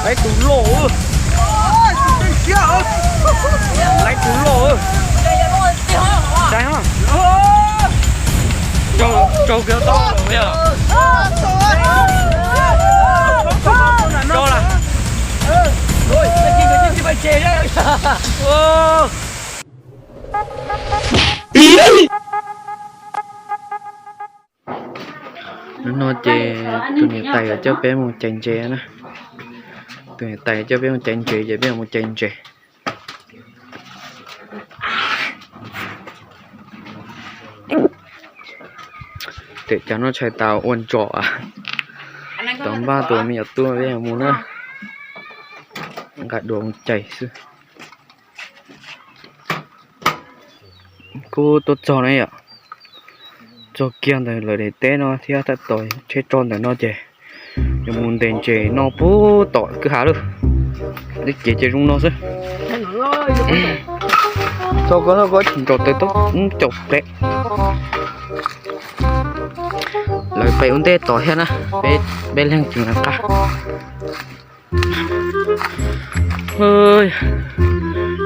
Laib tus loj, laib tus loj. Saib, raug kiag tau lawm yog. Hnub no ces tus niam tais yuav coj peb mus cais ntses na. Tus niam tais coj peb mus cais ntses ces peb yuav mus cais ntses. Tes cov no tshais tas ua ntsos, tos npaj tus me nyuam tub peb yuav mus na. Nqa duav mus cais xwb. Kuj tuaj txog na yom, txog kiag ntawm lawv daim teb no thiab tab tom tsheb tso ntawm no ces yuav mus ntes ntses noj puag tom kwj ha lawm. Lub cev ces zoo no xwb. Txog ko txog ko tsis nraus taws tub caum plev. Lawv pem ua ntej tod thiab na, peb leeg tseem nqa.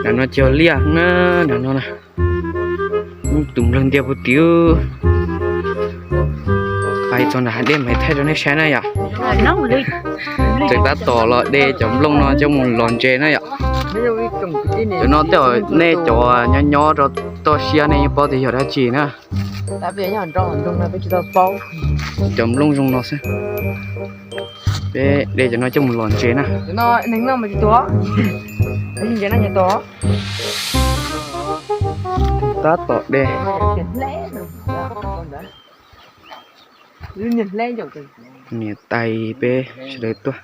Nram no cog liaj na, nram no na. Tus nplog ntiag puag tim. Pais txog nram hav dej mas thaij rau nej saib na yom. Tseem tab tom los de cov nplooj no coj mus los ntses na yom. Cov no tej zaum nej cov nyob nyob rau toj siab nej yeej paub tias yog dab tsi na. Cov nplooj zoo no xwb. Peb de cov no coj mus los ntses na. Tab tom de. Niam tais peb sawv daws tuaj.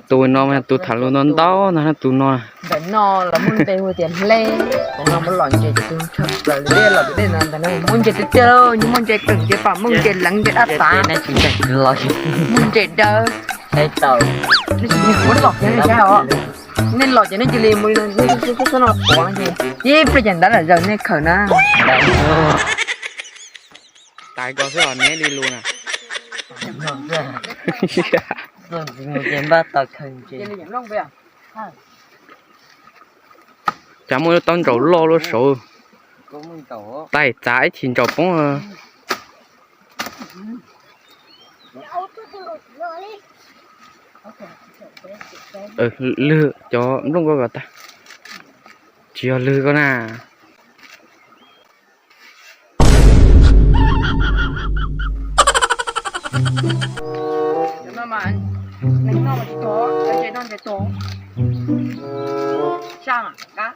Tus no mas tus tham lus ntau ntau ntag na, tus no. Ntawm no los muaj npe hu tias hle, tus no muab los ntses ces tus ntshaw plaws li dej los tus dej no ntawm no muaj ntses tiag tiag lauj, nws muaj ntses keem ntses pam, muaj ntses leev ntses dab tav, muaj ntses dawb. Nej tsis muab los ces nej saib os, nej los ces nej cia li mus li no, nej txhob no tuav ces ib pliag ces ntab lam zaws nej khawm na. Tais ko xwb os, neb li lus na. Cas muaj lub taub ntsaum loj loj saud. Tais txav ib chim ntsaum poob. Lwg cov nplooj ko kom tag. Tsis yog lwg ko na.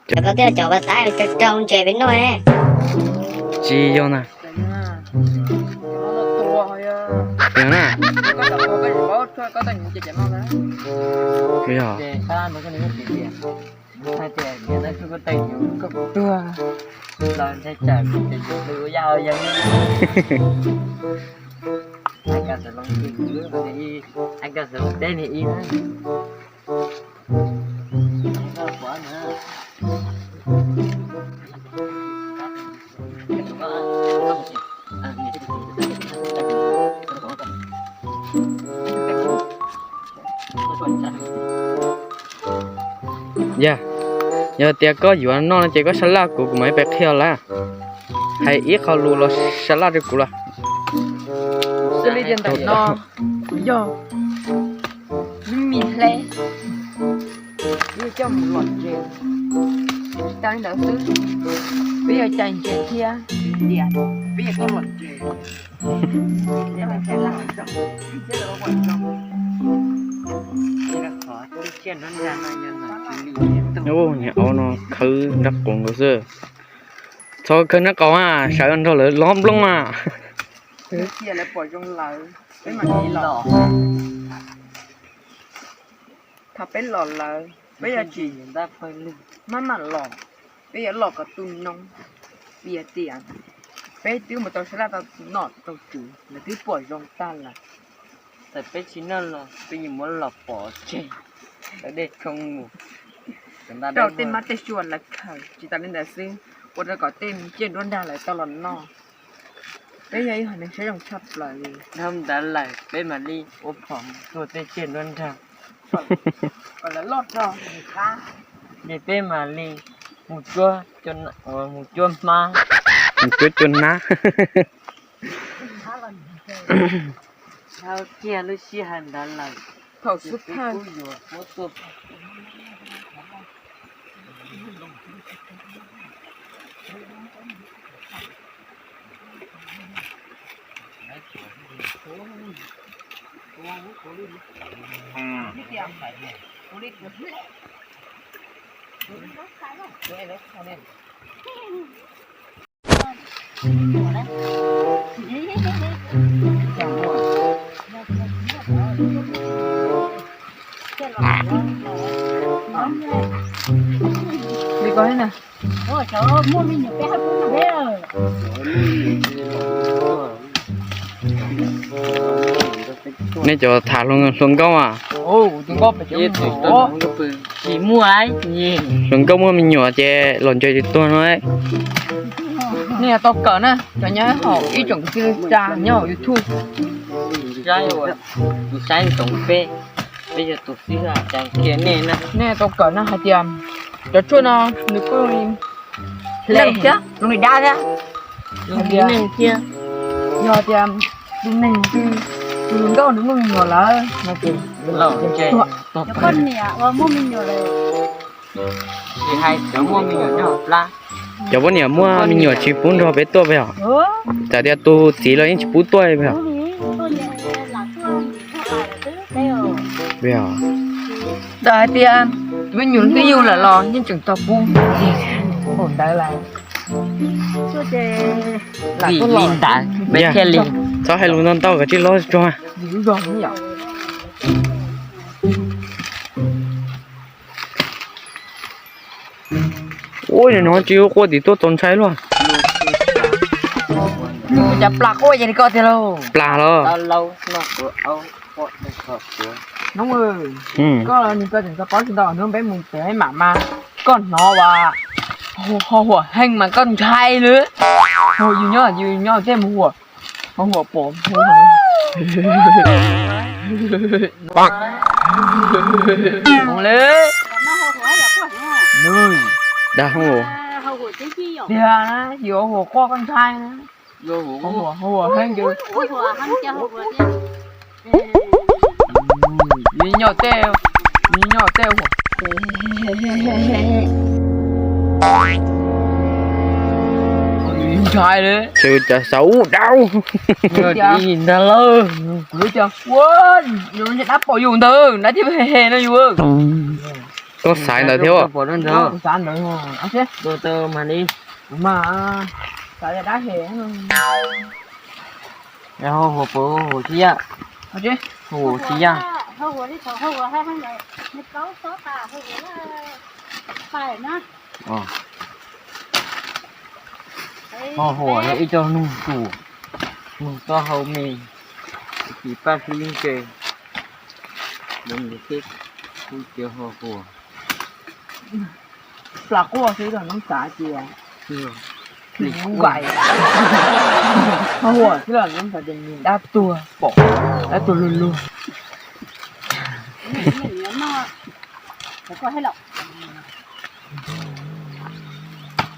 Cov ko twb cov ko tav rau ntses peb noj. Tsis yog na. Yog na. Yog. Yog, yog tias koj yuav noj no ces koj sab laj kuv, kuv mam li pais qhia lawm. Hais ib qho lus los sab laj rau kuv los. Xws li tias ntawm no yog lub me hle, peb yuav coj mus lom ntses. Tsis tas li ntawd xwb, peb yuav cais ntses thiab, peb yuav coj lom ntses. Ub, niag aub no khawb nrab qaum nkaus xwb. Txhob khawb nrab qaum a, sawv nrog lawv lov nplooj a. Cia lawv pom zoo lawm, peb mam li los. Thaum peb los lawm, peb yuav tsis maj mam los, peb yuav los kom tu noob. Piv tias peb twb mus tau sab laj tau nom tau tswv, lawv twb pom zoo tag lawm. Txawm peb tsis noj los peb yeej muab los pov tseg, lawv dej tshoob mus rau tej mab tej sua lawv khaws. Tsis tas li ntawd xwb, ua rau kom tej me tsiaj nruab nrag lawv tau los noj. Peb yog ib hom neeg siab zoo tshaj plaws li. Dhau ntawd lawm peb mam li ua phom mus tua tej tsiaj nruab nrag. Kom lawv loj rog mus qab, ces peb mam li mus cuab, mus cuab hmab, mus cuab cua hnab. Dhau kiag lub sij hawm ntawd lawm, thaum xub thawj. Nej cov tham hluas nkauj a? Hluas nkauj muaj me nyuam ces los ntshe tsis tuag no. Nej tau kawm na, cov nyob hauv ib tsoom kwv tij neej tsa nyob hauv YouTube. Saib, tus saib ntsoov peb, peb yog tus xib hwb cas kiag nej na. Nej tau kawm na hais tias cov tshuaj no nws kuj leej thiab zoo li dab thiab. Hais tias yog tias tus neeg twg, tus hluas nkauj nws muaj me nyuam lawm no ces, cov poj niam muaj me nyuam tsis pub nrog peb tuaj peb os. Txawm tias tus txiv los yeej tsis pub tuaj peb os. Txawm hais tias tus me nyuam twb yug lawm los yeej tseem tau pub. Ntawd lawm, lam tuaj los ntawd peb thiaj li. Txhob hais lus ntau ntau kom tsij los tso. Ua no tsis quaj tim tuaj txaus ntshai luaj. Cov plas quaj ces li ko tiag lauj. Plas los. Hnub koj nws koj tseem txog paub tsis ntau, hnub peb mus pem mam mas koj hnov as, ho huam heev mas koj ntshai lawm. Yus nyob yus nyob tej mus huam, ho huam pom. Dag, tiag na, yus huam quaj koj ntshai na. Huam heev. Nyob tej, nyob tej huam ntshai li. Ces cas xav ub dau. Ntag lauj, kuv lub cas ua, yus dab pom yus ntawd dab thiab he he no yus. Koj xaiv ntawd thiab. Xav ntawd. Mas li, mas xav dab he. Ho huam puas huam tsis yaj? Huam tsis yaj. Ho huam ib co nug tus, nug tau hau me, tsis paj hlwb ntse, kuv tias ho huam. Plas quaj xwb los noob xav tias, ho huam xwb los noob xav tias nws dab tuag pom, dab tuag luag luag.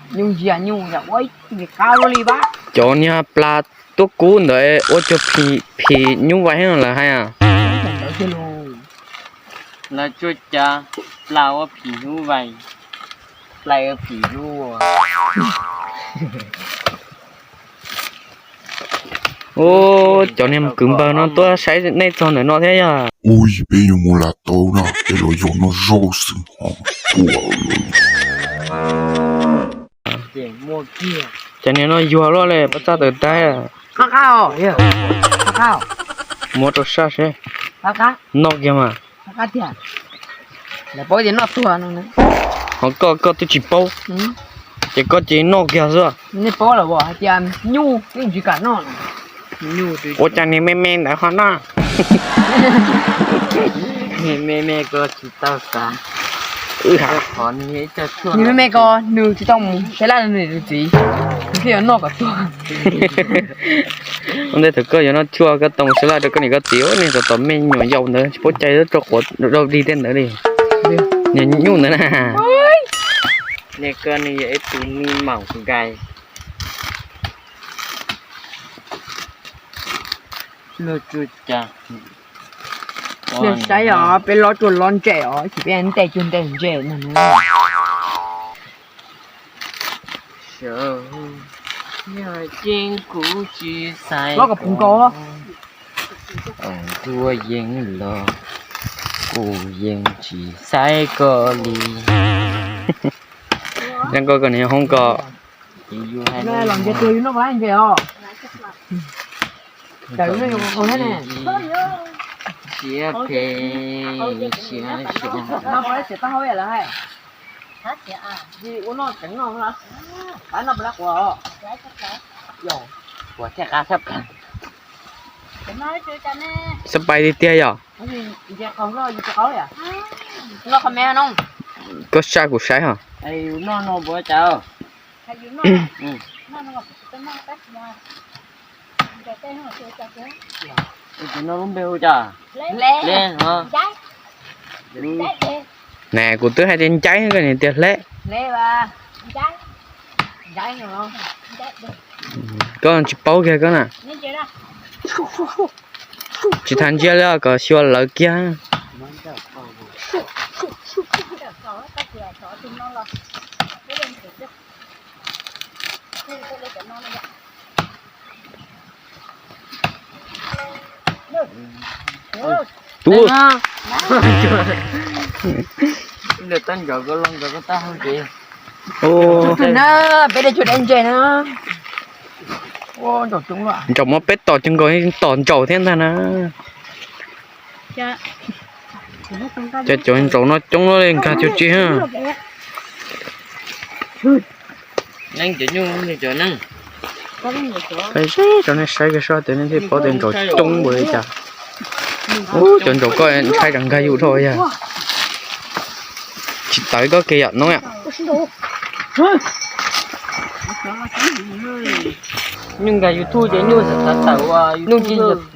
Nyuj ntsia nyuj yam ua ib qab luaj li pab. Cov niag plas tuaj kub ntawd ua cas phim nyuj vais heev lawv hais. Lawv tsuas cav plas ua phim nyuj vais, plas ua phim nyuj. Ub, cov niag kwv npawg no tuaj saib nej txog ntawm no thiab yog. Ub, peb yuav mus lam tau no, peb los yog no zoj xwb ho. Cov niag no yuag luaj li, pab txaj tawv tag. Qab qab os, qab qab. Muab rau sab seb. Qab qab. Noj kiag mas. Qab qab tiag. Lawv paub tias noj tuag no. Ho koj, koj twb tsis paub. Ces koj ces noj kiag xwb. Nej paub lawm as hais tias nyuj twb tsis kam noj. Ua cas niag me me ntawd ho noj? Me me ko tsis tau xav. Nws me me ko nws tsis tau mus sab laj nws txiv, nws thiaj yuav noj kom tuag. Ua ntej thaum koj yuav noj tshuaj koj tau mus sab laj rau koj niam koj txiv, nej tos tos me nyuam yaus ntawd tsis paub cai rau quav rau dig tej ntawd li. Niag nyuj ntawd na. Niag ko nws yog ib tug me maum nkais. Luag tsuas cas. Nws saib os, peb lob tsuas lob ntse os, tsis peb ntej cuag ntej ntse no. Yog ces kuv tsis xaiv, lob kom puv nkaus. Ntuaj yeej los kuv yeej tsis xaiv koj li. Yeej koj koj niam hoob ko. Los nce tuag yus noj nce os. Siab phem, siab xyov. Ua noj tseev noj, qab noj pab quav. Quav thiaj qab thab plaws. Xab pais tiag tiag yom. Koj saj kuv saib hos. Lub npe hu cas? Ne kuv twb hais tias ncaib koj niam tias hleb. Koj tsis paub kiag koj na. Tsis tas ntsia li kom xyuas lawv kiag. Tub. Peb de cov dab ntse na. Ntsaum muab peb tom cog nkaus, tom ntsaum thiab ntag na. Cov ntsaum no coob li nkag cov tsi ha. Rau nej saib kiag seb tias nej thiaj paub tias ntsaum coob npaum li cas. Ub, cov ntsaum koj ntshai tsam nkag yus dhau yog. Tsis tawv koj kiag yom noob yom. Nyuj nkag YouTube ces nyuj xav tawm ua,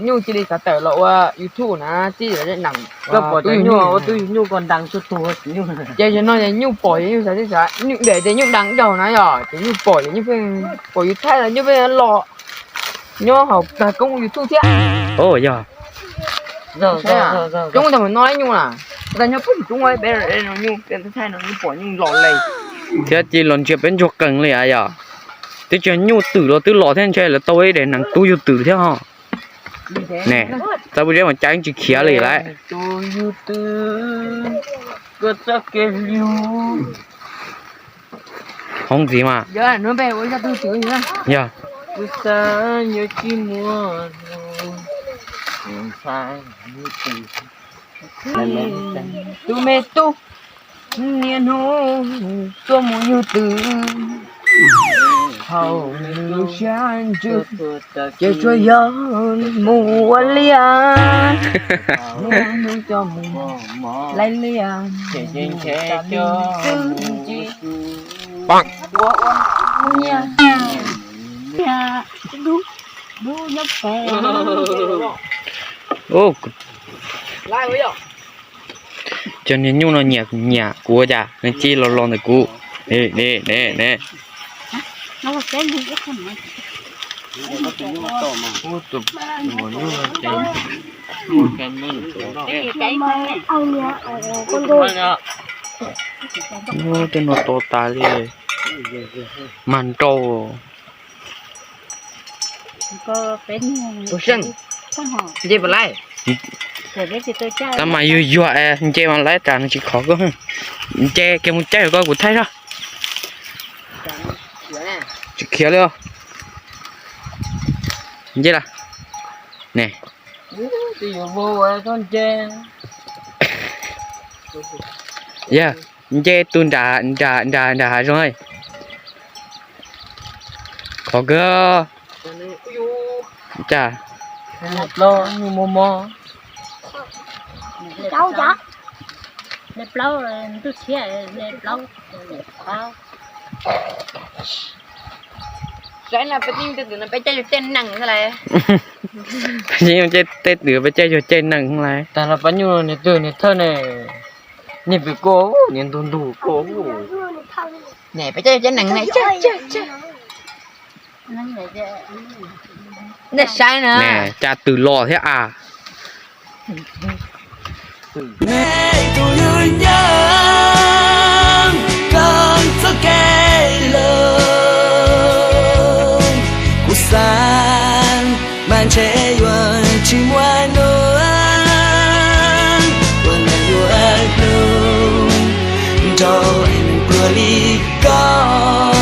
nyuj cia li xav tawm los ua YouTube na, txij nees. Koj pom cov nyuj ua tub nyuj ko ntas tsuj tug. Ces yog no nyuj pom ces nyuj xav, nyuj dam ces nyuj ntas dhau na yom, ces nyuj pom ces nyuj pheej pom yus thaij los nyuj pheej los nyob hauv kag koob YouTube thiab. Yog coob tag mus no nyuj na, tag nyob pem coob peb nyuj peb thaij no nyuj pom nyuj los li. Thiab cia los ntsia peb ntsuag qees li yom. Twb tsis yog nyuj twm los twb los thiab, ntshe lawv tau ib daim nees tub yug twm thiab ho. Ne, txawb pob zeb mas cav tsis khiav li lawm. Hoob ntxiv mas. Yog. Tus me tub, niaj hnub tuaj mus yug twm, thaum nws lub siab ntsws, ces tsuas yog mus ua liaj, niaj hnub coj mus laij liaj, ces ntshe coj mus tsis ua ua nyiaj, nyiaj dub dub nyob pem. Cov niag nyuj no nyiam nyiam kuv ua cas nws cia li los los ntawm kuv. Ne, ne, ne. Ub, tej no to tas li, mag nrau. Nce mas laiv, tab mas yug yuag es nce mas laiv tsam nws tsis khov koj. Nce kiag mus caij koj kuv thaij zog. Tsis khiav li os. Nce lawm ne. Yog nce tus nram nram nram nram hav zoov. Khov kawg. Cas? Hle plaub, ntuj tshiab hle plaub, niam qhuav. Saib no peb tej twm no peb caij yug caij nees lawm. Peb caij yug caij, tej twm peb caij yug caij nees lawm. Tag los pab nyuj niag twg niag thawj ne, niag pem koj, niag ntug ntug koj. Ne peb caij yug caij nees ne. Nej saib na. Cas twm los thiab a. Nej tus yug nyob koom txoj kev lawm, kuv xav mas ntshe yuav tsis muaj nuj, ua neeg yuav hlub nrog neeg pluag li koj,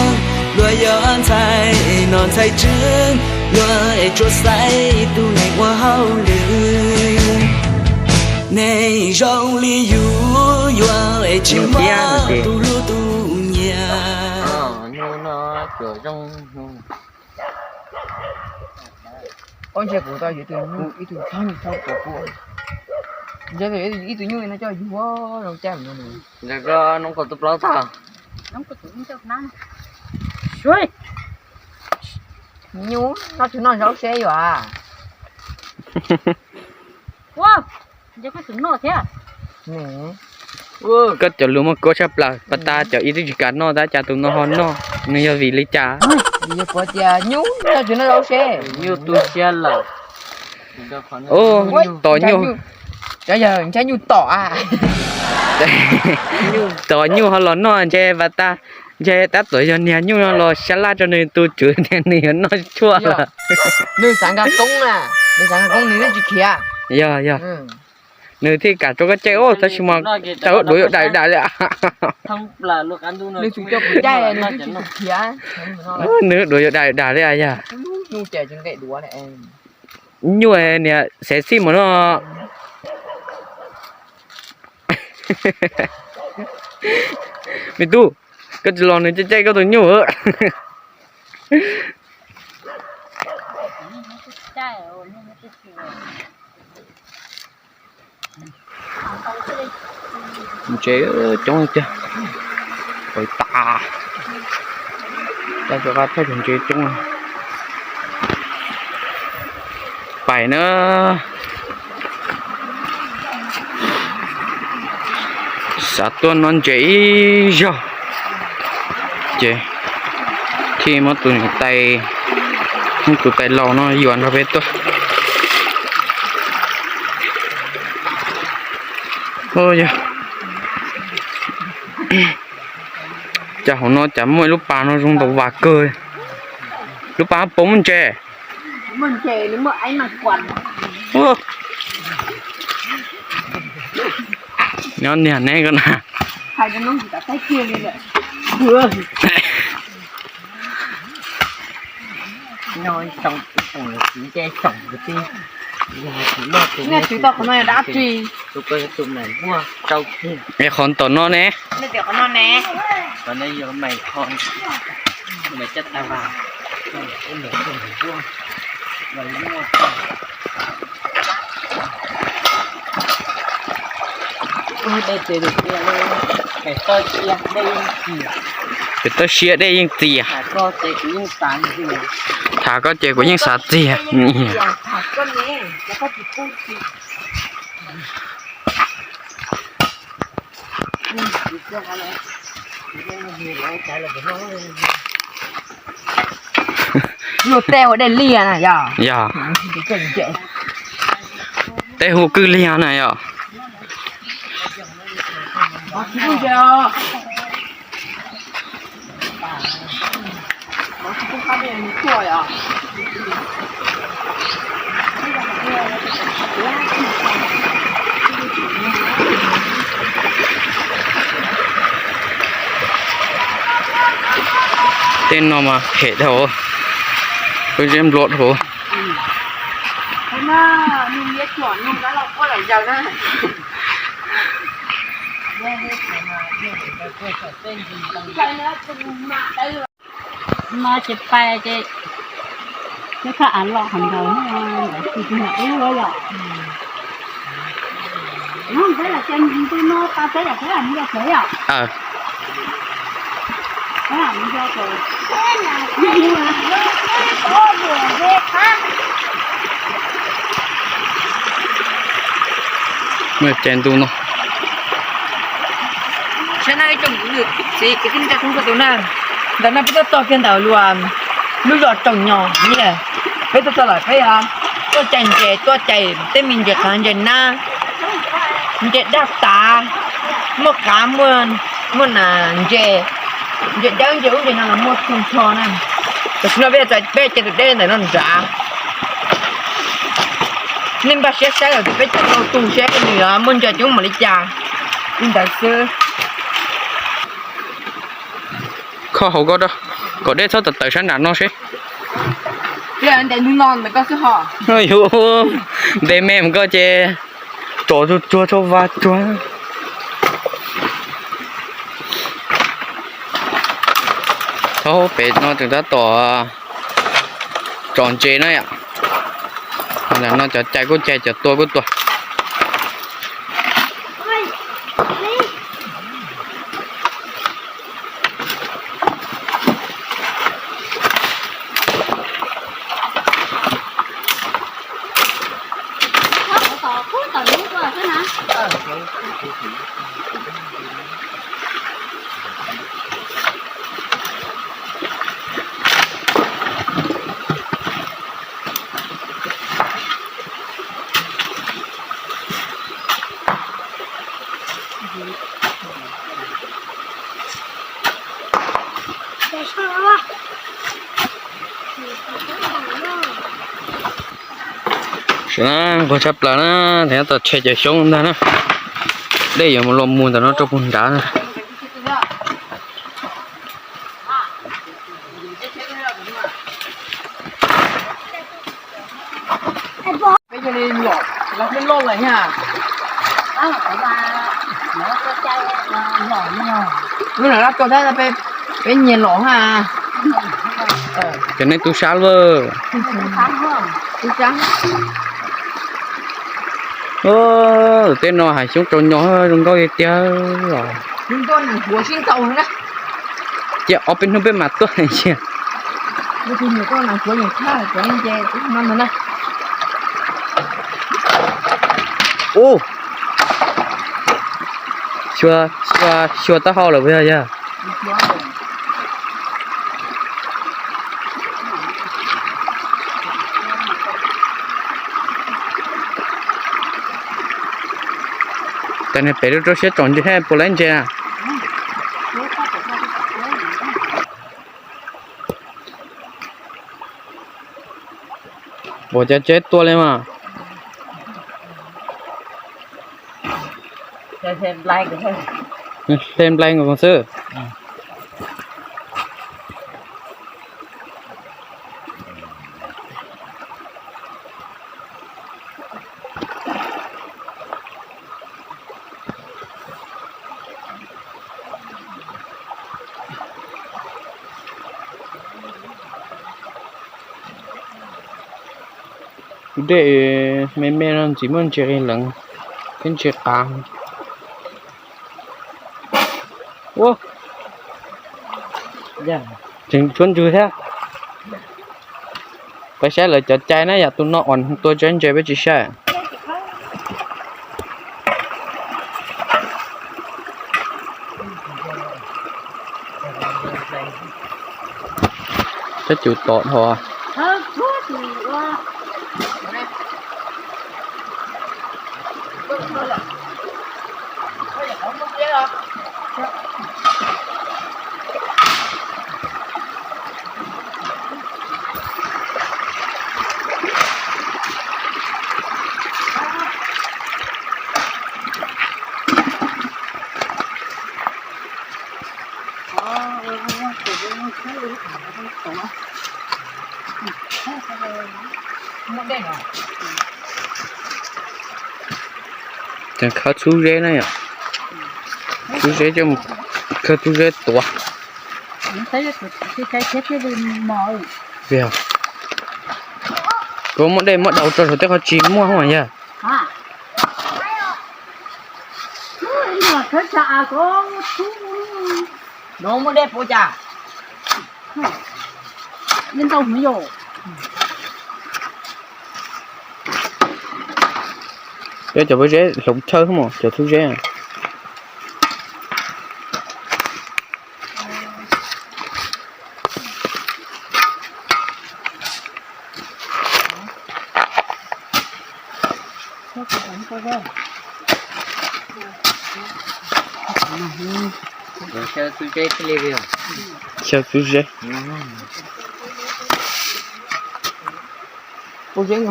luag yog ntxhais nom ntxhais tswv, luag es tsuas xaiv tus neeg ua hauj lwm. Neeg zoo li yus yuav es tsis muaj tus hlub tus nyiam. Ua ntshe kuv tau yuav ib tug nyuj, ib tug txhob nyuj txhob kuv kuv. Ntshe ib tug nyuj no coj yug zoo caij no. Ntshe koj noob kaus tus plaub tag. Nyuj, noj tsuag noj zaub seb yuav. Ntshe koj tseem noj thiab. Koj cov lus muaj kuab tshaj plaws, pas tas cov ib twb tsis kam noj tab cas tus no ho noj, nws yog vim li cas? Vim yog kuv tias nyuj noj tsuag noj zaub seb. Nyuj tu siab lawm. Tos nyuj. Cov yog ntshai nyuj tom a. Tos nyuj ho los noj ntshe pas tas, ntshe tab tom yog niag nyuj no los sab laj rau nws tus tswv tias nws yuav noj tshuaj lawm. Nws xav nkag koob na, nws xav nkag koob nws yeej tsis khiav. Yog yog. Nws thiaj kam rau koj caij, tab sis mas tau duav yuav dam dam li. Nws tsis coj kuv caij nws twb tsis khiav. Nws duav yuav dam dam li yog. Nyuj niag xev xij mus no. Me tub, koj tsis los nws caij caij koj tus nyuj. Ntses coob tiag, pais tas, cov qab thawj tus ntses coob. Pais na. Xav tuaj noj ntses ib zaug, ces thiaj muab tus niam tais, muab tus tais laus no yuav nrog peb tuaj. Yog, cas hauv no cas muaj ib lub pas no zoo ntaus vas kawg. Lub pas pom muaj ntses. Nyob niag neb ko na. Es qhov tom no ne. Pem toj siab dej yeej txias. Tham koj ces kuv yeej xav txias. Luag tej ua dej liag na yog. Yog. Tej hu kwj liag na yog. Tej no mas phem dhau, peb zeb nplua dhau. No ces pais ces neb phaj av los qhov ntawd, ntawd tsis tus nam ub yom. Cais ntu no. Saib na ib tsoom kwv tij kwv tij neej tsa txhua tus na, ntawm no peb tuaj txog kiag ntawm lub zos Tsoom Nyom, peb tuaj txog lawm peb tuaj cais ntses, tuaj cais tej me ntses qav ntses nab, ntses daj tav, muaj qav muaj, muaj nas ntses, ntses dawb ntses ub ntses no los muaj txhua nrho na. Tam sim no peb, peb cais tus dej ntawm no nrad. Nej npaj siab saib lawm peb coj tau tus seb nws muaj ntses coob npaum li cas. Li ntawd xwb. Kho hauv ko rau, kom dej txhob tawm tawm sab nram no seb. Yuav ntev me mus koj ces tsom tsuag tsuag tso vas tsuag. Thaub pem no tseem tab tom tsom ntses na yom. Ntawm no cov cais kuj cais, cov tua kuj tua. Sawv na, nquag tshaj plaws na, tab tom tshem cov xyoob ntag na. Dej yuav mus los mus ntawm no rau puag nrad na. Peb cia li lom, lom peb loj lawm thiab. Lub no lab koj thiab, peb nyias lom ha. Cov nej tub sab lawm. Tub sab. Tej no hav xyoob tsaus nyo zoo nkauj tiag tiag os. Cia ob peb hnub peb mam tuaj cia. Ub, xyuas, xyuas taub hau lawm puas yog? Ces nws pem rau rau siab tsom ntses puas laib ntses na. Ua cas tsev tua li mas. Hle nplai nkaus xwb. Dej me me no ntxim muaj ntses leev thiab ntses qav. Ua, tseem tshuav ntsws thiab. Peb saib lawv cov cai na, yam tus no uas tua tsev ntses peb tsis saib. Cov cus tom dhau. Tseem khawb txhub zeb na yom. Txhub zeb coj, khawb txhub zeb tuav. Kuv muab dej muab daus tso saum tej qhov tsis muaj hos yog. Thawb tsam av ko tub. No muaj dej puas cas? Dej ntau heev yom. Peb cov pob zeb hloov thawb mos cov tub zeb. Xyaw tub zeb. Tub zeb.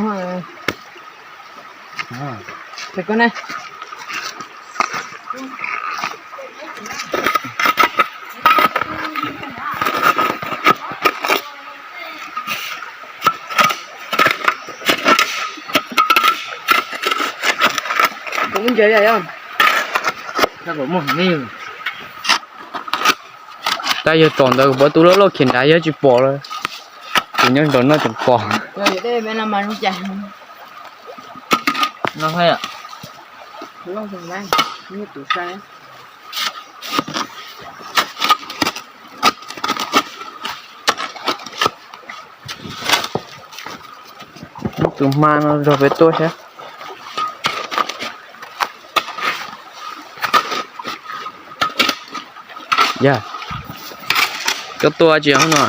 Koj ne. Tab yog tom ntawd kuv pom tus loj loj khiav nrad yog tsis pom lawm. Tus nyob nraum no tseem pom. Tus hma no zog peb tuaj thiab. Yog, koj tuaj tsis hnub no?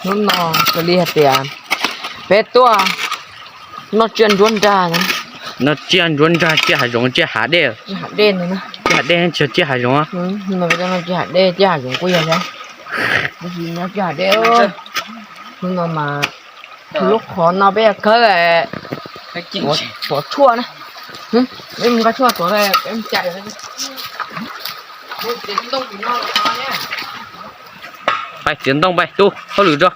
Hnub no kuv li hais tias peb tuaj noj tsiaj nruab nrag. Noj tsiaj nruab nrag, tsiaj hav zoov, tsiaj hav dej. Tsiaj hav dej, tsiaj hav zoov. Tsiaj hav dej, tsiaj hav zoov kuj yog. Hnub no mas lub qhov no peb khawb tuav tshuaj na. Peb mus nqa tshuaj tuav, peb mus cais. Pais txiav ntoo, pais tub hauj lwm tso.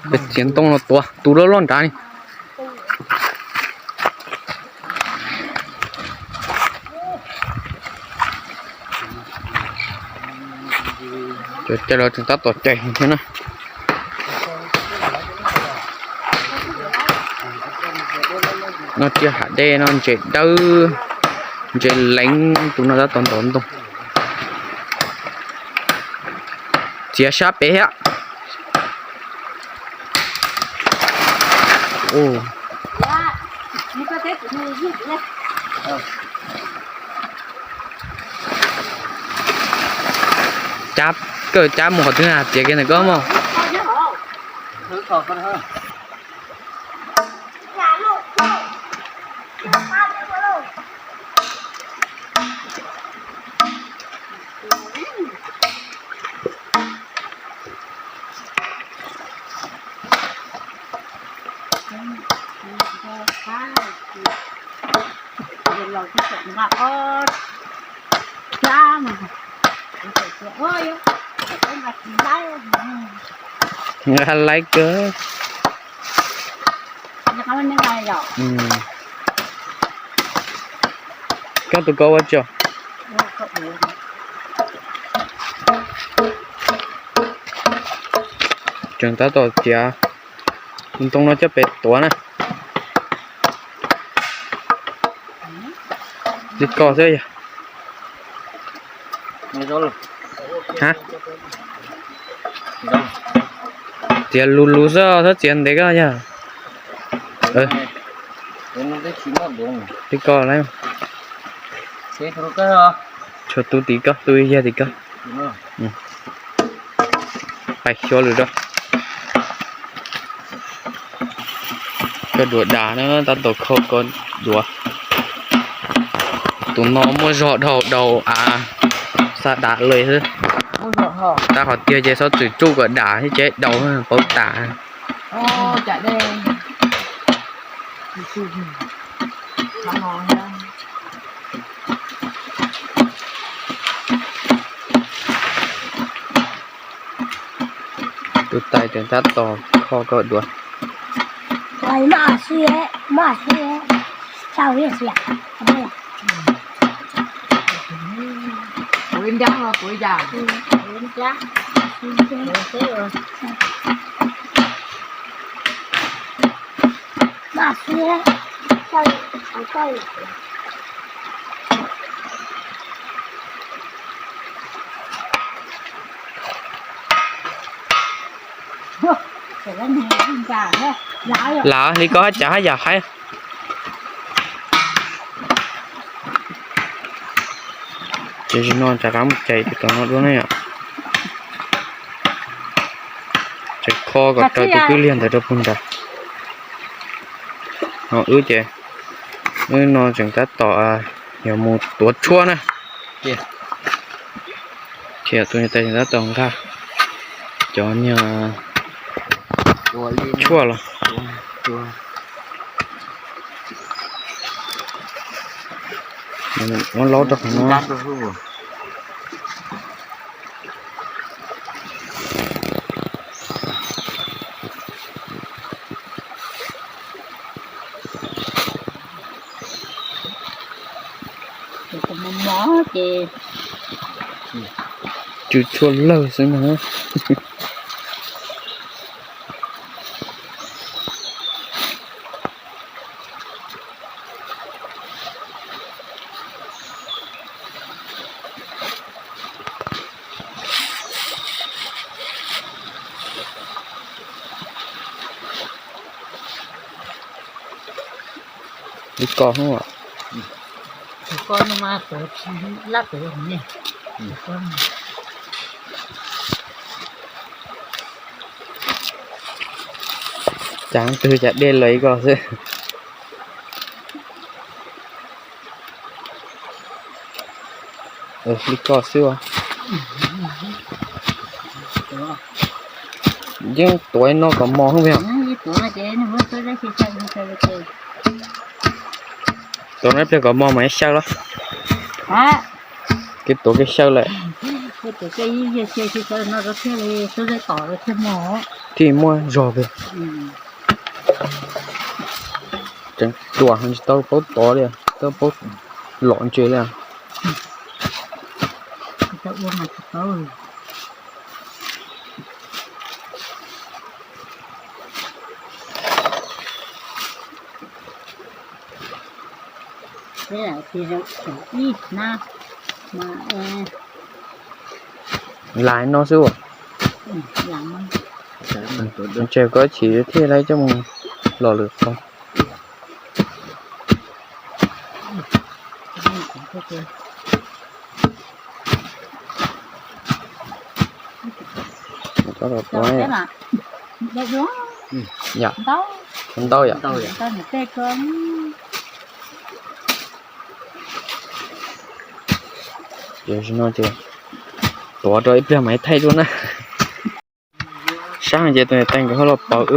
Pais txiav ntoo los tuav tus loj loj nrad ni. Cov cai los tseem tab tom cais thiab na. No tsiaj hav dej no ntses dawb, ntses leev, tus no tab tom ntov ntoo. Txiav sab pem thiab. Cab, koj cab mus qhov twg na, txiav kiag ntawm koj mog. Nqa laib kawg. Koj tus koj ua tsi? Tseem tab tom txiav tus ntoo no coj pem tuav na. Li ko xwb yog. Txiav lus lus xwb, txhob txiav ntev koj yog. Li ko lawm. Tshuav tus tim koj, tus yog tim koj. Pais xyuas lwm rau. Koj duav dav na, tab tom kho koj duav. Tus no muaj zog dhau dhau av, xa dav lawm xwb. Tab qhov tiag ces xob txwm tsuj kom dav thiab ces dau paub tas. Tus tais tseem tab tom kho koj duav. Lam li koj hab cas hab yam haib. Ces no rov qab mus cais tus tom no dua na yom. Tseem kho kom raws tus kwj liag ntawd rau puag nrad. No wb ces, wb no tseem tab tom yuav mus tuav tshuaj na. Ces tus niam tais tseem tab tom nqa cov niag tshuaj los. Muab laub rau qhov no. Tsw tshuaj lawg xwb na. Li ko, cas twg cas dej lawm ib ko xwb. Li ko xwb. Yeej tuav no kom mos hwb yog. Tuav no ib pliag kom mos mas xyaw los. Kev tuav kev xyaw lawm. Thiaj muaj zog pem. Tseem ruam tsis tau paub tod li, tau paub lom ntses li. Lais no xwb. Ntshe koj chim thiaj li coj mus los lwm qhov. Ntau yom. Ces no ces tuav rau ib pliag mam thaij dua na. Sab ces tus niam tais nkawd ho los pauv wb.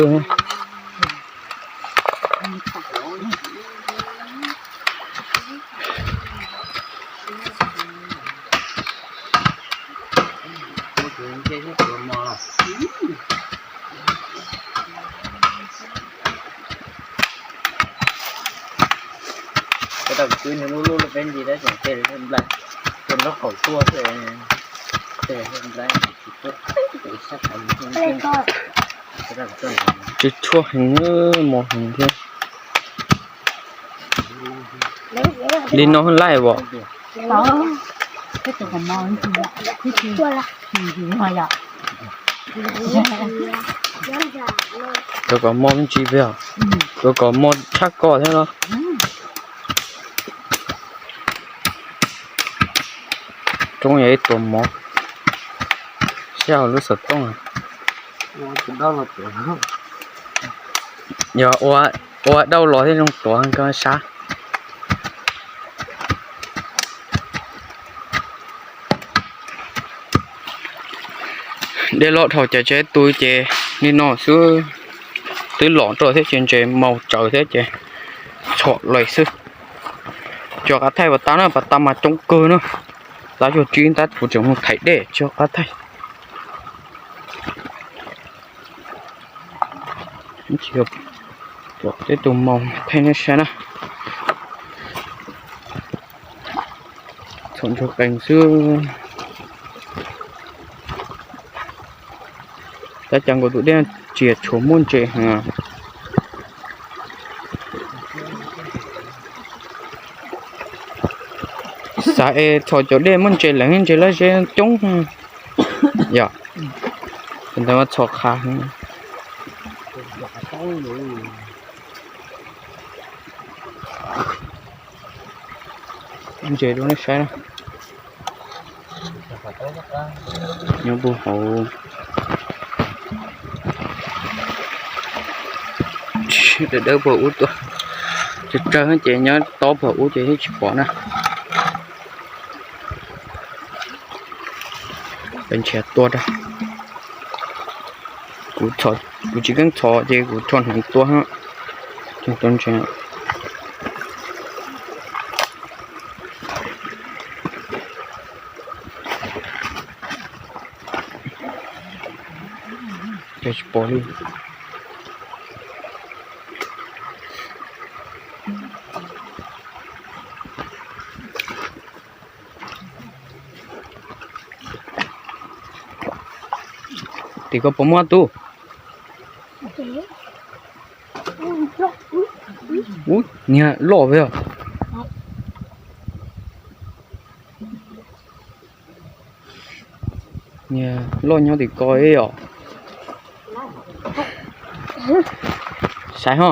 Peb tau kwv nws lub lub peb ntsis tab tseem tes nplai, tus nraub qaum tuaj xwb. Tsw tshuaj heev, mos heev thiab. Li no laij as? Tus kom mos me ntsis pem os? Tus kom mos tshaj ko thiab los? Roob yog ib tuam mov, sab hauv lub xov tooj. Yog ua dauj los thiaj zoo tuav koj sab. Dej loj dhau ces tsev tu ces li no xwb, twb lom rau thiab ces ntses maus tsawv thiab ces txhom lawm xwb. Tsis qab thaij pas tas na, pas tas mas coob kawg na. Tab yuag tsib ntab kuv tseem mus thaiv dej tsis qab thaij. Tsis pom tej tus maus thaij nej saib na. Txhom ntsuag qees xwb. Tab cas nkaus tus dej tsias tshuav muaj ntses heev. Xav es txhom cov dej muaj ntses lawm, ntses laj zeb coob. Yog, ntawd mas txhom qhav heev. Ntses rau nej saib na. Nyob puag hauv, dawb dawb puag ub tuaj, tsawg tsawg ces nyob tob puag ub ces yeej tsis pom na. Peb nrhiav tua rau. Kuv tsis keeb txhos ces kuv rho hneev tua. Tua nrhiav. Tsis pom li. Tim koj puas muaj tub? Ub, niag loj vim. Niag loj nyob tim ko ib yom. Saib ho,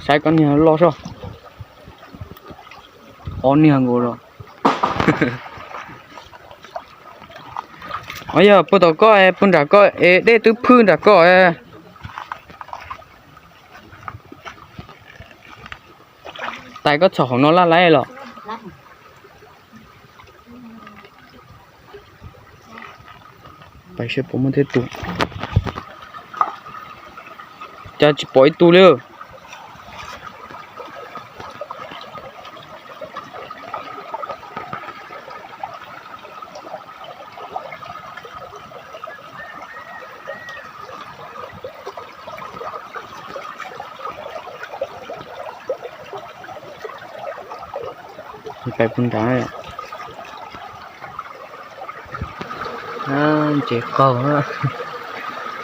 saib koj niag loj soj. Ob niag nkaus los. Yog puag tom koj, puag nram koj es dej twb phwj nram koj. Tais koj txhom hauv no laj laib los? Pais saib puas muaj tej tug. Cas tsis pom ib tug li. Pais puag nrad. Ntses qaug,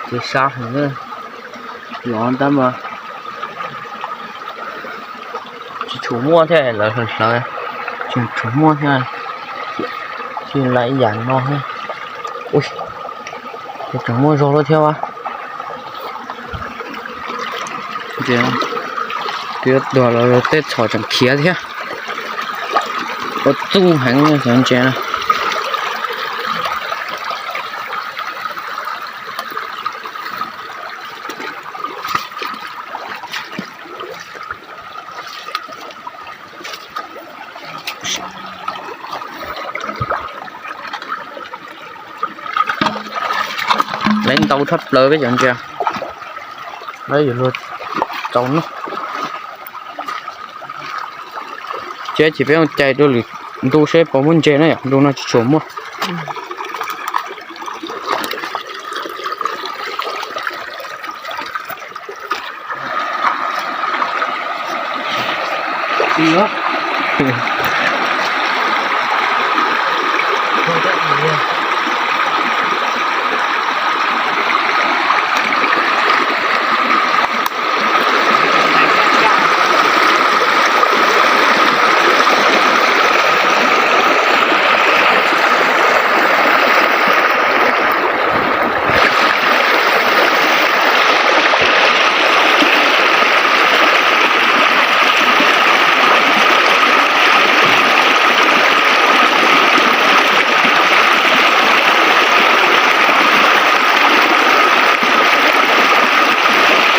ntses sab heev. Los tab mas tsis tshua muaj thiab, lawv hlawv hlawv tsis tshua muaj thiab. Tsis lawv ib yam no thiab. Ui, tseem muaj zog lawm thiab a. Twb yuav tuag los tej txhom tseem khiav thiab. Ua txuj heev cov ntses na. Lawv ntau tshaj plaws peb cov ntses. Lawv yuav luag txaus noj. Ces peb mus cais rau lwm ntu seb puas muaj ntses na yom, ntu no tsis tshua muaj.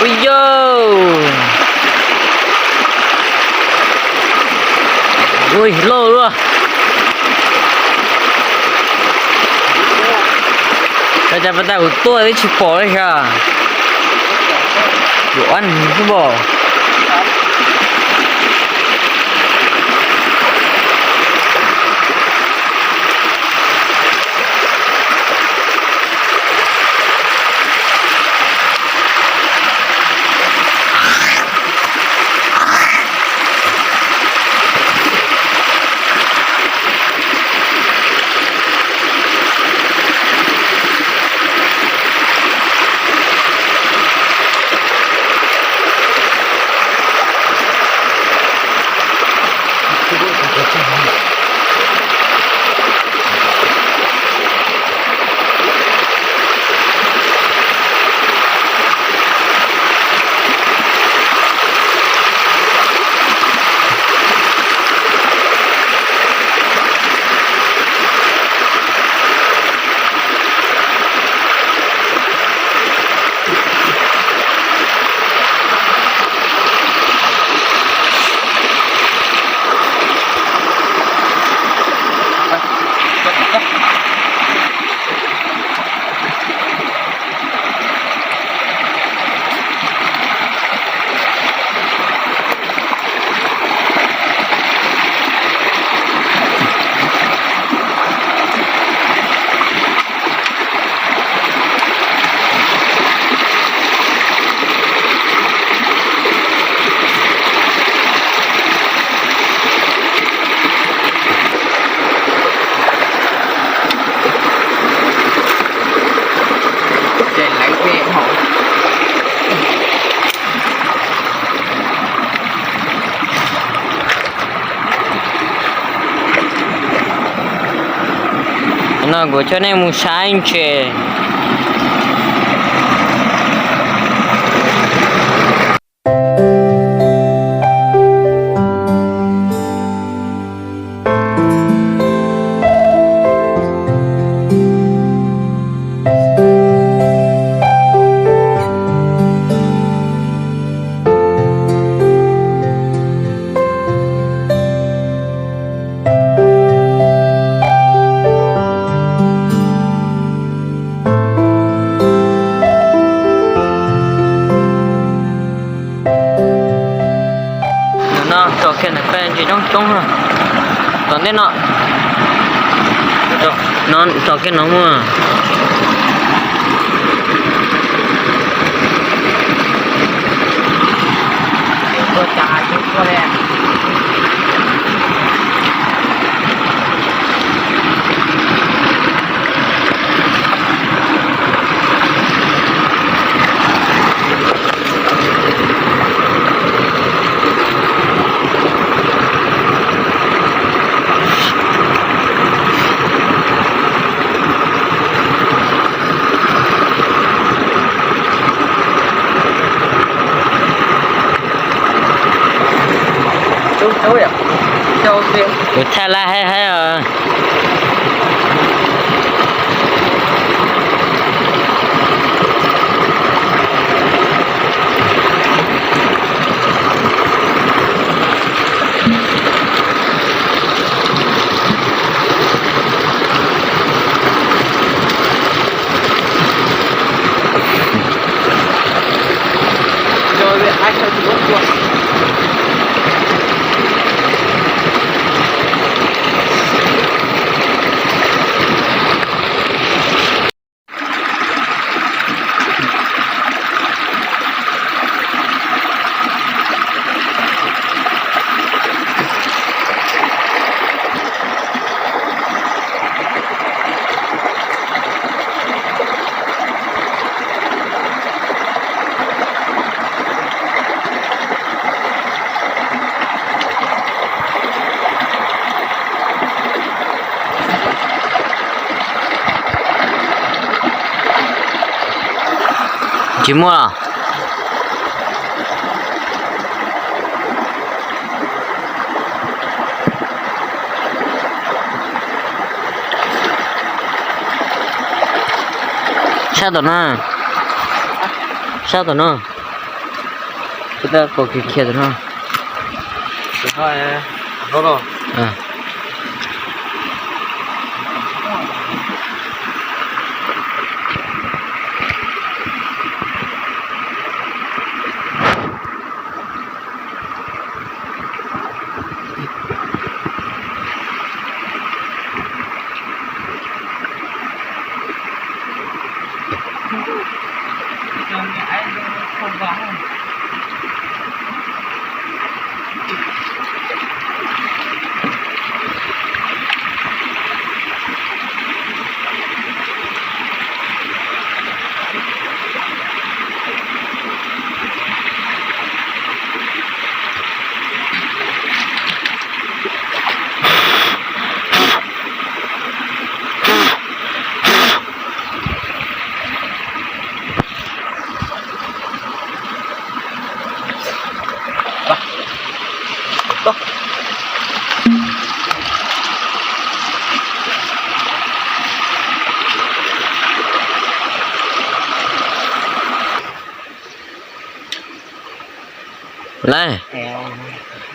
Ui yauj, ui loj luaj. Cas pas tas kuv tuaj twb tsis pom li thiab. Kuv ab nws xwb pom. No kuv coj nej mus saib ntses. No tso kiag ntawm peb ntsis coob coob, tom ntej no, no tso kiag no mus. Kuv thaij laj haib haib os. Tsis muaj los? Sab tom no, sab tom no, kuv tab kaum kiag khiav tom no. Lawm,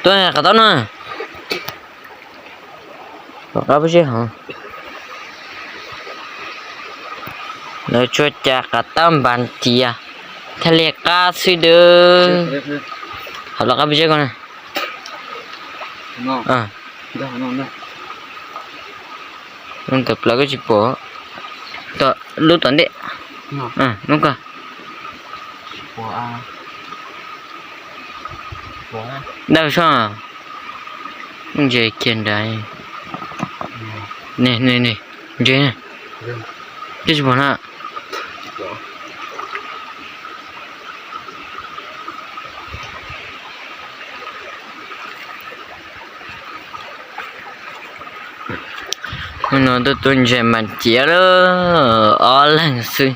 tuaj qhov taub no. Qab pub zeb hov. Lawv tsuas cas qab taub npas tias thiaj li qab xwb dawb. Hov los qab pub zeb ko na. Ntawm plaws koj tsis pom. Lub tom ntej. Lub ko. Dawb soj. Ntses kiag nrad. Ne ne ne, ntses ne. Twb tsis pom na. Hnub no tuaj tua ntses mas ciav lawm, ob leeg xwb.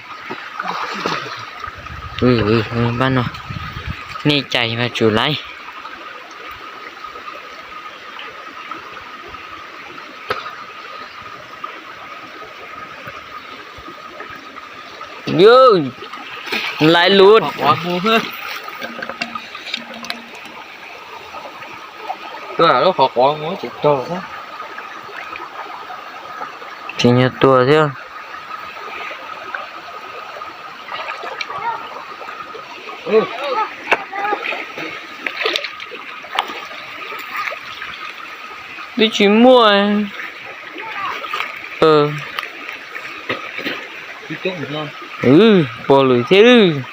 Pab no, nej cais mas tsum laiv. Laiv lub. Tsis yog tua thiab. Twb tsis muaj. Pog lwm thiab.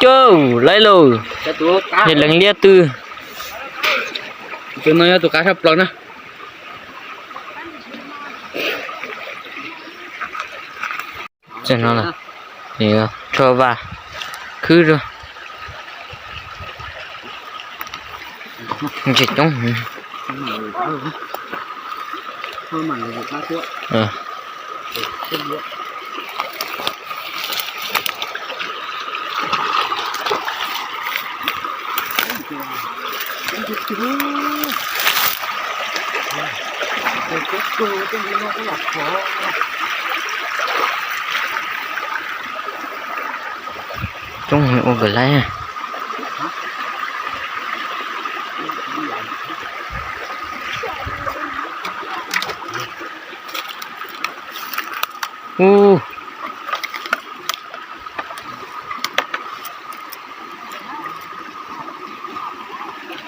Coj laiv lauj. Yog leej liab twg. Tus no yog tus qab tshaj plaws na. Rho vas khwb rau. Ntses coob. Coob heev ua kawg laiv. Ub,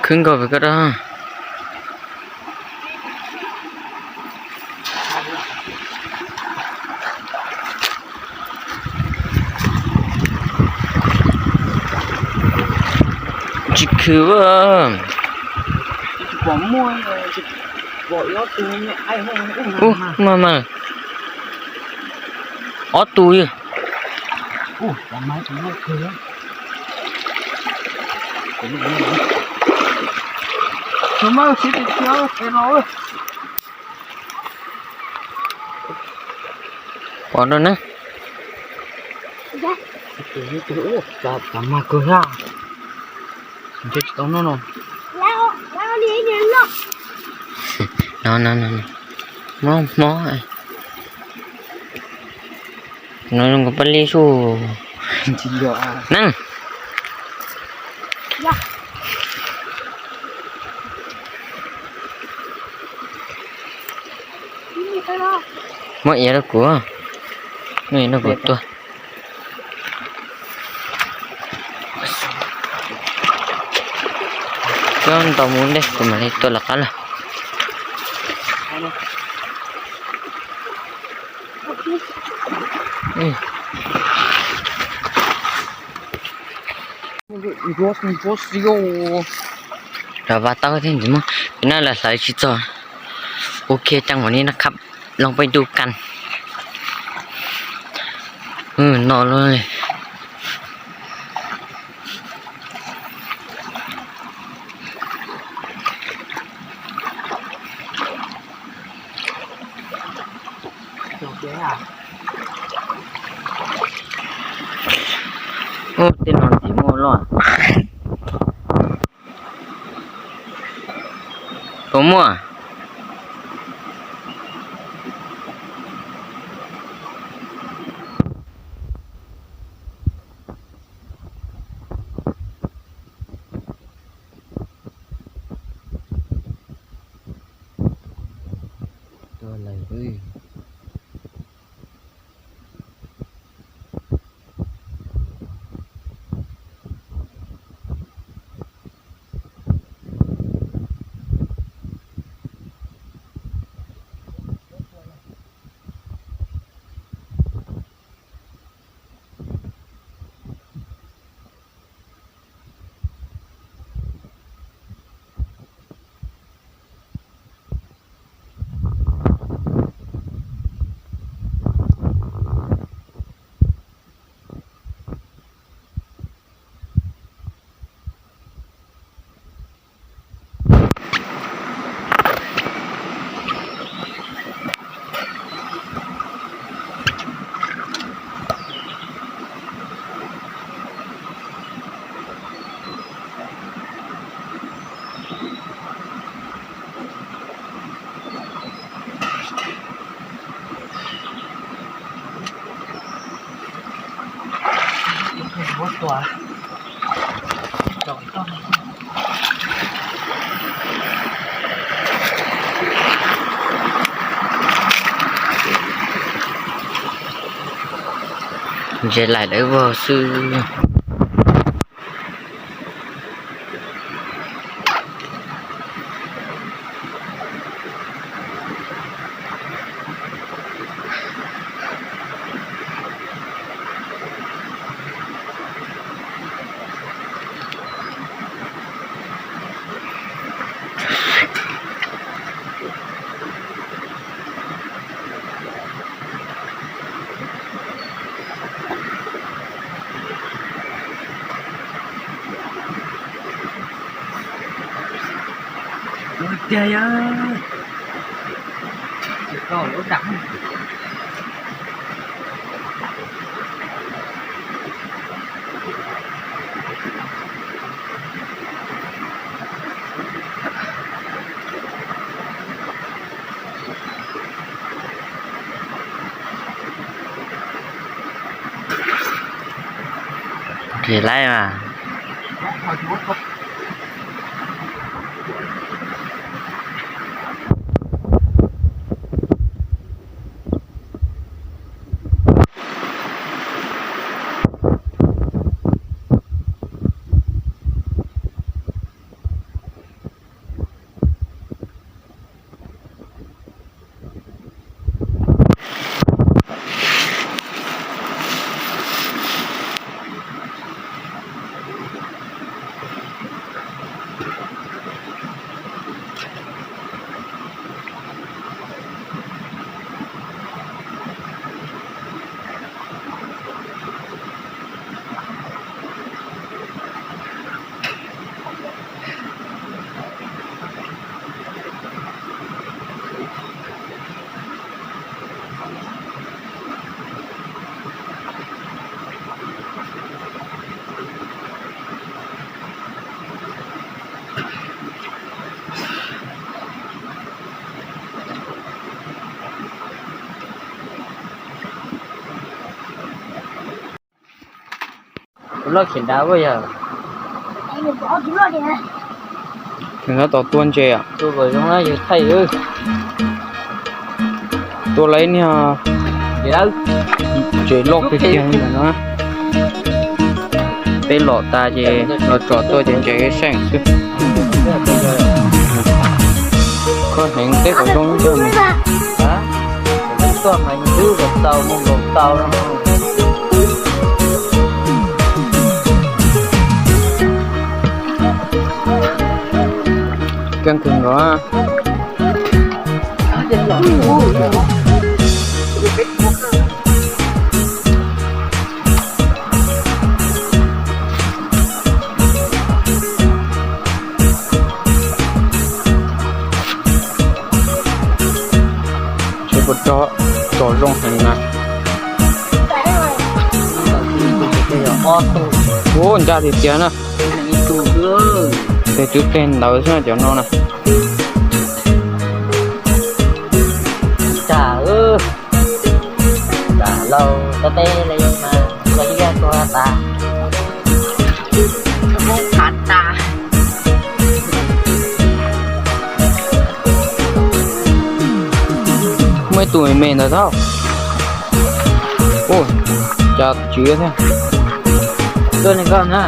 khwb nkaus pem koj dab. Tsis khwv. Ub, mas mas, ob tug li. Pov rau na. Cov mag kawg hab. Ntshe tsis tau noj no. No no no, mob mob. No zoo nkaus paj lij sub. Neeg. Muab iav rau kuv, muab iav rau kuv tuaj. Coj ntau mus ntej kuv mam li tuaj lawv qab lawm. Lawv vas tau thiab ntxiv muab na, lawv hlawv tsis txog. Ok, coj mus ni na khab, loo peb tub kas. No lawm. Ub, tej no ntxiv muaj loj. Puas muaj? Tuaj lawm. Ntses laim lawv vog xwb. Tiag yog, tsis tau lub dam. Laib mas. Tus loj khiav dav ua yog. Tus no tau tua ntses, tua kom zoo yog thaij. Tua lawv niag ntses loj tiag tiag no. Peb los tas ces los tsom tuaj ces ntses seej xwb. Koj heev teb kom zoo ib ncag. Căng thẳng đó. Tsis puas tso, tso zoo heev na. Ua ncaj tiag tiag na. Tes twb pleg ntawd xwb cov no na. Muaj ib tug me me ntawd tau. Ua cas tsis thiab. Tuaj li koj na.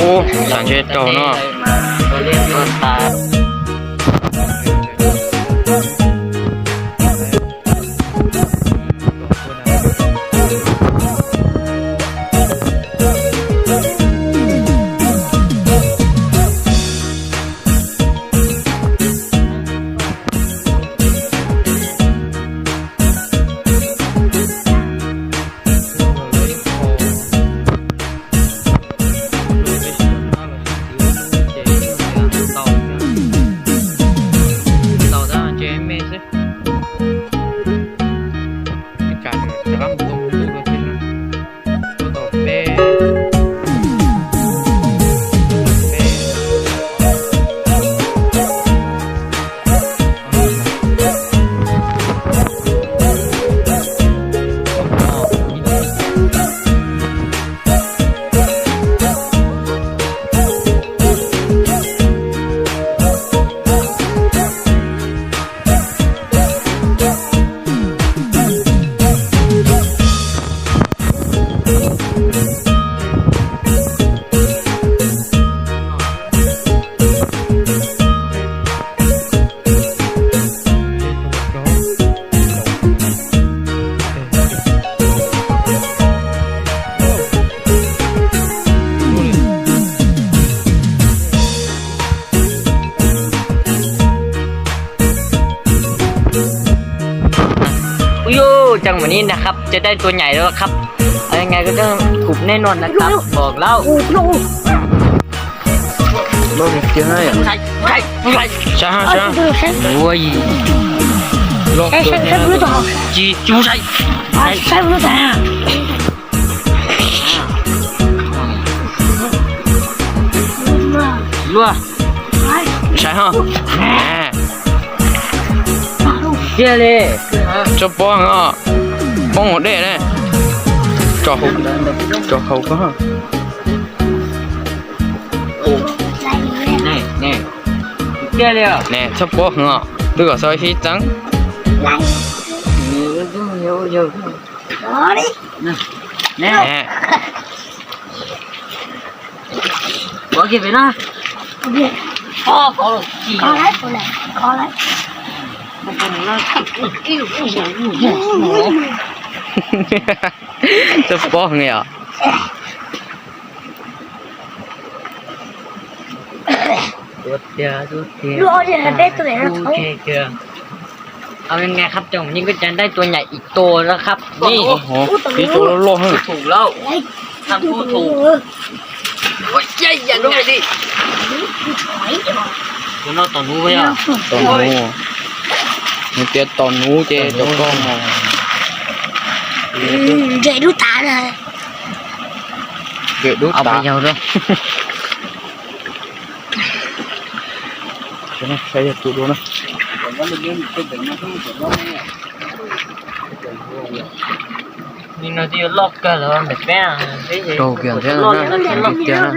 Ub, xav ntshe raug no. Tau tab ntshe me xwb. Niนะครับ จะได้ตัวใหญ่แล้วครับ ยังไงก็ต้องถูกแน่นอนนะครับ บอกแล้ว Saib, saib, saib. Ua, loj, tsis, tsis saib. Luaj. Saib ho. Tiag li. Tsob pob heev os. Poob hauv dej ne. Tso hauv ko. Ne, tsob pob heev os. Twb kom xav sib txeeb. Tsob pob heev os. Ua tiag, ua tiag. Ua tiag. Ao, ยังไงครับ เจ้า วันนี้ก็จะได้ตัวใหญ่อีกตัวแล้วครับ นี่ Ib tug loj loj heev. Ua, caij yam no li. Tus no tom nuv, tom nuv. Nws tias tom nuv ces cov koj mas. Ntshe dub tas na. Ntshe dub tas. Saib yog tus dua na. Nim no twb yuav loj kawg lawm, peb, raug kiag thiab na, tiag na.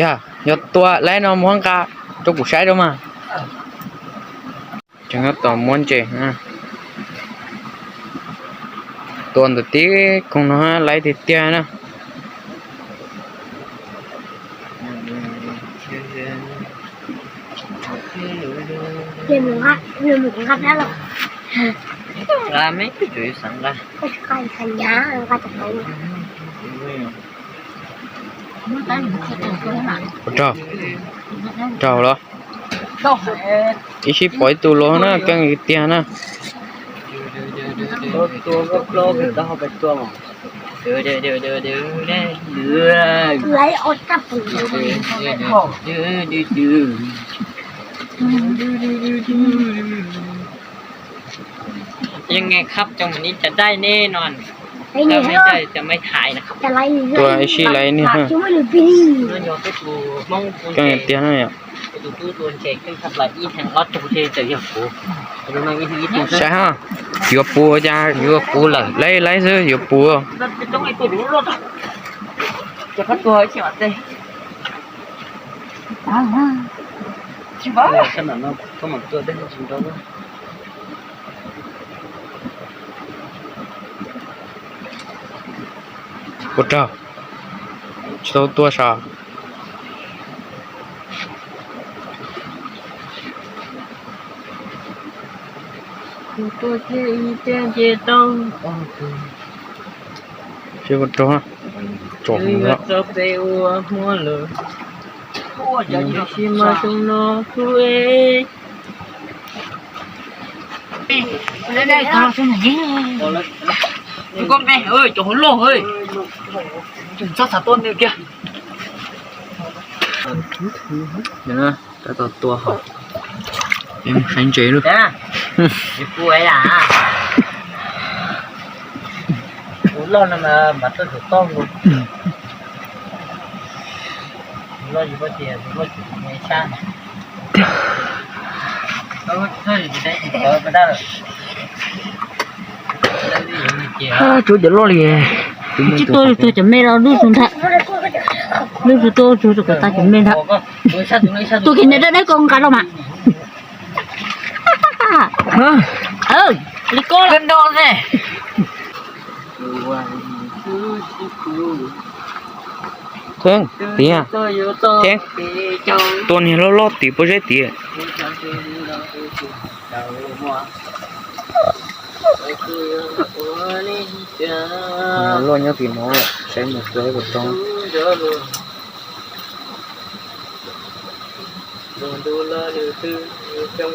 Yog, yog tua laib no mus nqa rau kuv saib rau mas. Tseem tab tom muab ntses. Tua ntawm tib koog no laib tiag tiag na. Raug, raug los. Ib sij pom ib tug los na, keej tiag na.ยังไงครับ จังหวะนี้จะได้แน่นอน ถ้าไม่ได้ จะไม่ถ่ายนะครับ Tua ib sij laib niag. Keej tiag na yom. Saib ho, yuav puv cas yuav puv lawm, laib laib xwb yuav puv. Ua raug, tsis tau tua sav. Tua thiab ib tiag ces tau. Tsis ua raug, tsom tso peb ua hmuab lawm. Tab sis mas xyoo no kuv es. Cov hauv loj, txhob xav tuaj nws kiag. Tab tom tua hauv. Saib ntses lub. Tus loj no mas tuaj tus toj mus. Tus loj yus tias tus loj me sab. Tsuav cov loj li. Tsis tuaj, tuaj cov me los lub tus ntag. Lub tus tuaj, tuaj cov me ntag. Tuaj kiag ntawm dawb dawb ko nqa los mas. Li ko nro ne. Theeb, tiag. Theeb, tua niag loj loj tim pob zeb tiag. Loj nyob tim no, saib mus tua ib puas tau. Ntu los nws twb coob.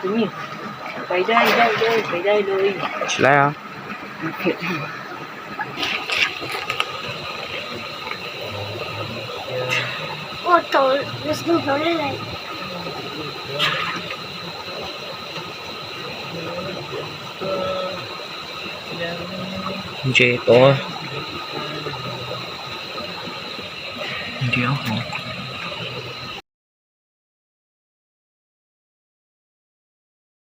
Tus nyuj, pais dai dai dai, pais dai dai. Tsis laib os. Ntses tod nrhiav hov.